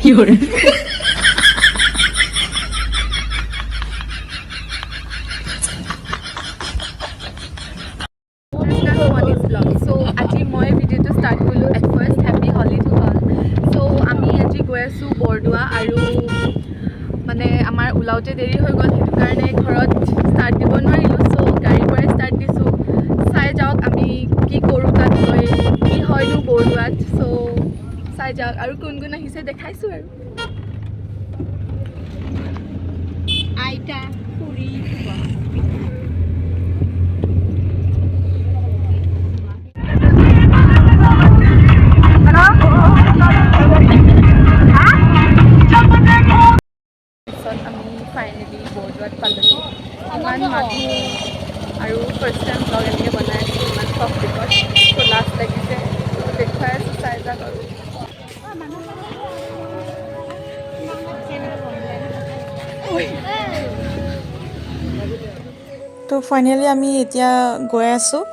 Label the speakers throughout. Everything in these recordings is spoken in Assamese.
Speaker 1: 有人。
Speaker 2: চ' আজি মই ভিডিঅ'টো ষ্টাৰ্ট কৰিলোঁ। At first, happy Holi to all. So আমি আজি গৈ আছোঁ বৰদোৱা আৰু মানে আমাৰ ওলাওঁতে দেৰি হৈ গ'ল, সেইটো কাৰণে ঘৰত ষ্টাৰ্ট দিব নোৱাৰিলোঁ। চ' গাড়ীৰ পৰাই ষ্টাৰ্ট দিছোঁ। চাই যাওক আমি কি কৰোঁ তাত গৈ, কি হয়নো বৰদোৱাত। চ' চাই যাওক আৰু কোন কোন আহিছে দেখাইছোঁ আৰু।
Speaker 3: আইতা, খুৰী।
Speaker 2: পিছত আমি ফাইনেলি বৰদোৱাত পালোহি। ইমান মানুহ আৰু ফাৰ্ষ্ট টাইম ব্লগ এনেকৈ বনাই আছোঁ ইমান পাব্লিকত, চ' লাজ লাগিছে। দেখুৱাই আছোঁ, চাই যাওক আৰু।
Speaker 4: তো ফাইনেলি আমি এতিয়া গৈ আছোঁ।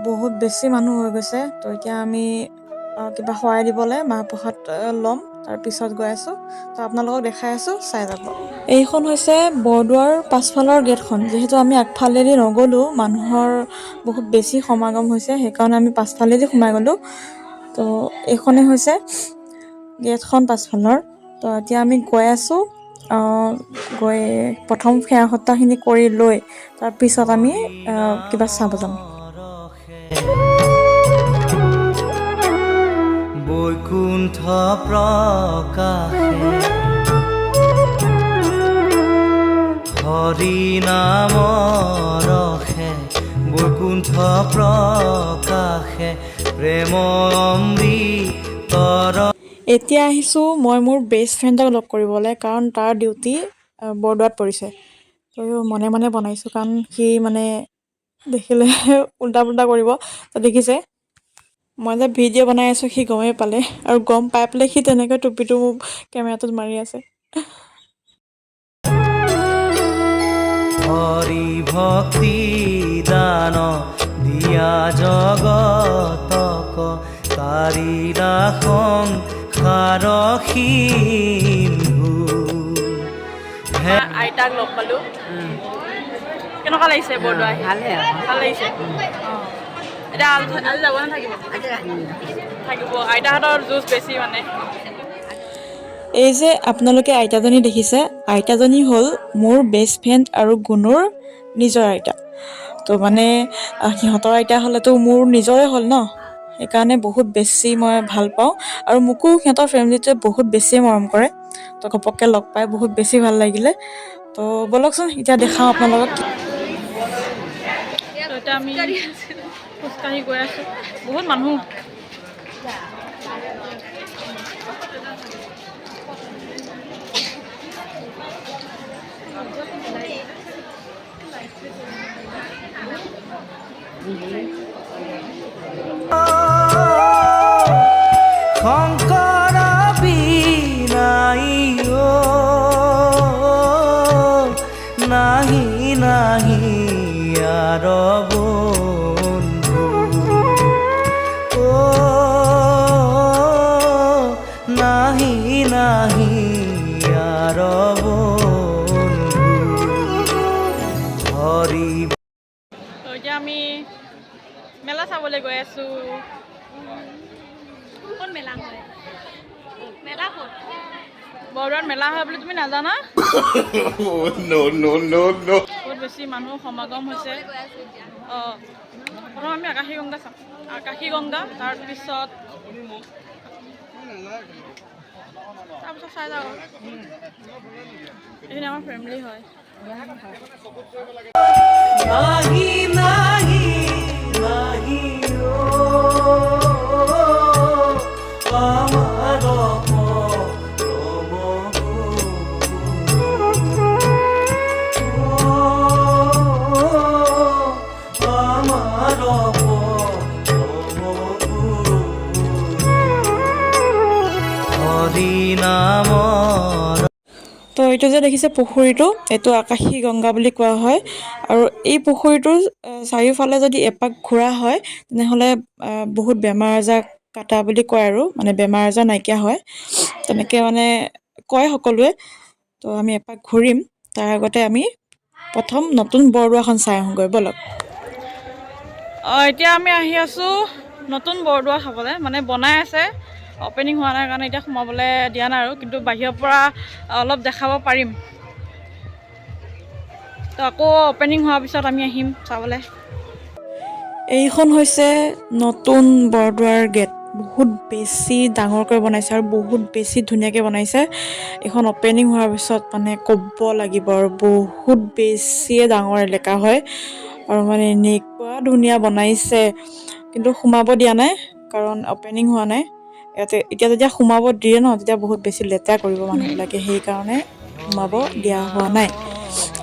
Speaker 4: বহুত বেছি মানুহ হৈ গৈছে। তো এতিয়া আমি কিবা শৰাই দিবলৈ মাহ প্ৰসাদ ল'ম, তাৰপিছত গৈ আছোঁ। তো আপোনালোকক দেখাই আছোঁ, চাই যাব। এইখন হৈছে বৰদোৱাৰ পাছফালৰ গেটখন। যিহেতু আমি আগফালেদি নগ'লোঁ, মানুহৰ বহুত বেছি সমাগম হৈছে, সেইকাৰণে আমি পাছফালেদি সোমাই গ'লোঁ। তো এইখনেই হৈছে গেটখন পাছফালৰ। তো এতিয়া আমি গৈ আছোঁ। গৈ প্ৰথম সেৱা সত্তাখিনি কৰি লৈ তাৰপিছত আমি কিবা চাব যাম।
Speaker 5: বৈকুণ্ঠ প্ৰকাশে হৰি নাম ৰসে, বৈকুণ্ঠ প্ৰকাশে প্ৰেম অমৃতৰ।
Speaker 4: এতিয়া আহিছোঁ মই মোৰ বেষ্ট ফ্ৰেণ্ডক লগ কৰিবলৈ, কাৰণ তাৰ ডিউটি বৰদোৱাত পৰিছে। তো মনে মনে বনাইছোঁ, কাৰণ সি মানে দেখিলে উল্টা পুল্টা কৰিব। তো দেখিছে মই যে ভিডিঅ' বনাই আছোঁ, সি গমেই পালে আৰু গম পাই পেলাই সি তেনেকৈ টুপিটো মোক কেমেৰাটোত মাৰি আছে।
Speaker 5: হৰি ভক্তি দান দিয়া জগতক তাৰিলা সংসাৰ সিন্ধু।
Speaker 2: আইতাক লগ পালোঁ। কেনেকুৱা লাগিছে বৰদোৱা আহি?
Speaker 6: ভালে।
Speaker 2: ভাল লাগিছে। অঁ, এতিয়া আজি যাব নে থাকিব? থাকিব। আইতাহঁতৰ জুচ বেছি মানে।
Speaker 4: এই যে আপোনালোকে আইতাজনী দেখিছে, আইতাজনী হ'ল মোৰ বেষ্ট ফ্ৰেণ্ড আৰু গুণুৰ নিজৰ আইতা। তো মানে সিহঁতৰ আইতা হ'লেতো মোৰ নিজৰে হ'ল ন? সেইকাৰণে বহুত বেছি মই ভাল পাওঁ আৰু মোকো সিহঁতৰ ফেমিলিটোৱে বহুত বেছিয়ে মৰম কৰে। তো ঘপককৈ লগ পাই বহুত বেছি ভাল লাগিলে। তো ব'লকচোন, এতিয়া দেখাওঁ আপোনালোকক।
Speaker 2: তো এতিয়া আমি খোজকাঢ়ি গৈ আছোঁ। বহুত মানুহ।
Speaker 5: শংকৰ বিনাই নাহি নাহি আৰ বন্ধু অ, নাহি নাহি আৰ বন্ধু হৰি।
Speaker 2: তো এতিয়া আমি মেলা চাবলৈ গৈ আছোঁ।
Speaker 3: ক'ত মেলা হয়? মেলা ক'ত?
Speaker 2: বৰদোৱাত মেলা হয় বুলি তুমি নাজানা?
Speaker 7: No, no, no, no.
Speaker 2: বহুত বেছি মানুহ সমাগম হৈছে।
Speaker 3: গৈ আছোঁ এতিয়া।
Speaker 2: অঁ, প্ৰথম আমি আকাশী গংগা চাম, আকাশী গংগা। তাৰপিছত চাই যাওঁ। এইখিনি আমাৰ ফেমিলি হয়।
Speaker 5: নাহি নাহি নাহি অ, আমাৰ পৰম গুৰু অ, আমাৰ পৰম গুৰু হৰি নামৰ।
Speaker 4: তো এইটো যে দেখিছে পুখুৰীটো, এইটো আকাশী গংগা বুলি কোৱা হয়। আৰু এই পুখুৰীটোৰ চাৰিওফালে যদি এপাক ঘূৰা হয়, তেনেহ'লে বহুত বেমাৰ আজাৰ কাটা বুলি কয় আৰু মানে বেমাৰ আজাৰ নাইকিয়া হয়। তেনেকৈ মানে কয় সকলোৱে। তো আমি এপাক ঘূৰিম, তাৰ আগতে আমি প্ৰথম নতুন বৰদোৱাখন চাই আহোঁগৈ ব'লক।
Speaker 1: অঁ, এতিয়া আমি আহি আছোঁ নতুন বৰদোৱা চাবলৈ। মানে বনাই আছে, অ'পেনিং হোৱা নাই কাৰণে এতিয়া সোমাবলৈ দিয়া নাই আৰু, কিন্তু বাহিৰৰ পৰা অলপ দেখাব পাৰিম। তো আকৌ অ'পেনিং হোৱাৰ পিছত আমি আহিম চাবলৈ।
Speaker 4: এইখন হৈছে নতুন বৰদোৱাৰ গেট। বহুত বেছি ডাঙৰকৈ বনাইছে আৰু বহুত বেছি ধুনীয়াকৈ বনাইছে। এইখন অ'পেনিং হোৱাৰ পিছত মানে ক'ব লাগিব আৰু, বহুত বেছিয়ে ডাঙৰ এলেকা হয় আৰু মানে এনেকুৱা ধুনীয়া বনাইছে। কিন্তু সোমাব দিয়া নাই, কাৰণ অ'পেনিং হোৱা নাই ইয়াতে। এতিয়া যেতিয়া সোমাব দিয়ে ন, তেতিয়া বহুত বেছি লেতেৰা কৰিব মানুহবিলাকে, সেইকাৰণে সোমাব দিয়া হোৱা নাই।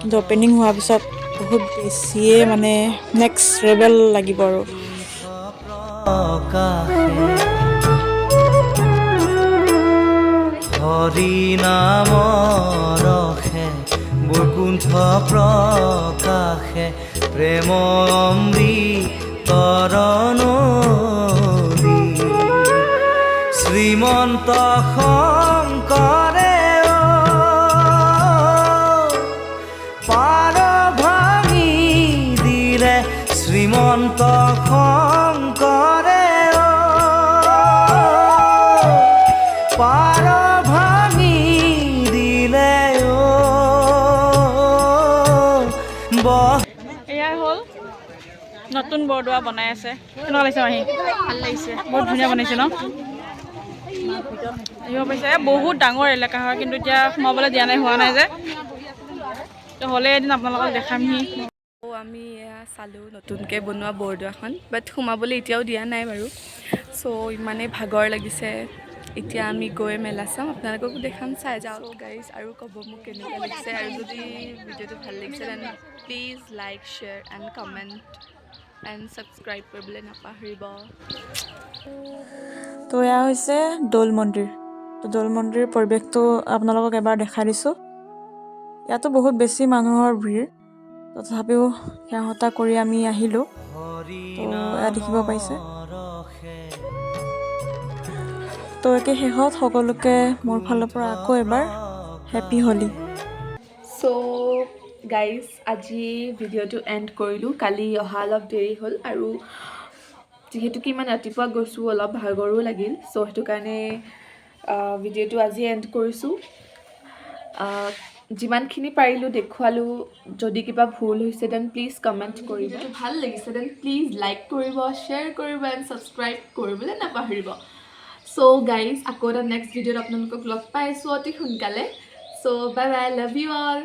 Speaker 4: কিন্তু অ'পেনিং হোৱাৰ পিছত বহুত বেছিয়ে মানে নেক্সট লেভেল লাগিব আৰু।
Speaker 5: প্ৰকাশে হৰি নাম ৰসে বৈকুণ্ঠ প্ৰকাশে প্ৰেম অমৃতৰ নদী শ্ৰীমন্ত শংকৰে পাৰ ভাঙি দিলে, শ্ৰীমন্ত শংকৰে পাৰ ভাঙি দিলে অ বহ।
Speaker 1: এয়াই হ'ল নতুন বৰদোৱা, বনাই আছে। কেনেকুৱা লাগিছে মাহী?
Speaker 3: ভাল লাগিছে।
Speaker 1: বহুত ধুনীয়া বনাইছে ন? আহিব পাৰিছে। এই বহুত ডাঙৰ এলেকা হয়, কিন্তু এতিয়া সোমাবলৈ দিয়া নাই, হোৱা নাই যে। তো হ'লে এদিন আপোনালোকক দেখামহি।
Speaker 2: আমি এয়া চালোঁ নতুনকৈ বনোৱা বৰদোৱাখন, বাট সোমাবলৈ এতিয়াও দিয়া নাই বাৰু। চ' ইমানেই ভাগৰ লাগিছে। এতিয়া আমি গৈ মেলা চাম, আপোনালোককো দেখাম, চাই যাওক গাইজ আৰু ক'ব মোক কেনেকুৱা লাগিছে। আৰু যদি ভিডিঅ'টো ভাল লাগিছে, then please like, share and comment and subscribe কৰিবলৈ নাপাহৰিব।
Speaker 4: তো এয়া হৈছে দৌল মন্দিৰ। তো দৌল মন্দিৰৰ পৰিৱেশটো আপোনালোকক এবাৰ দেখাই দিছোঁ। ইয়াতো বহুত বেছি মানুহৰ ভিৰ, তথাপিও সেৱা কৰি আমি আহিলোঁ। তো এয়া দেখিব পাইছে। তো একে শেষত সকলোকে মোৰ ফালৰ পৰা আকৌ এবাৰ হেপী হোলী।
Speaker 2: চ' গাইজ, আজি ভিডিঅ'টো এণ্ড কৰিলোঁ। কালি অহা অলপ দেৰি হ'ল আৰু যিহেতুকে ইমান ৰাতিপুৱা গৈছোঁ, অলপ ভাগৰো লাগিল। চ' সেইটো কাৰণে ভিডিঅ'টো আজি এণ্ড কৰিছোঁ। যিমানখিনি পাৰিলোঁ দেখুৱালোঁ। যদি কিবা ভুল হৈছে, then please comment কৰিব। ভাল লাগিছে, then please like কৰিব, শ্বেয়াৰ কৰিব এণ্ড ছাবস্ক্ৰাইব কৰিবলৈ নাপাহৰিব। চ' গাইজ, আকৌ এটা নেক্সট ভিডিঅ'ত আপোনালোকক লগ পাই আছোঁ অতি সোনকালে। So bye bye, love you all.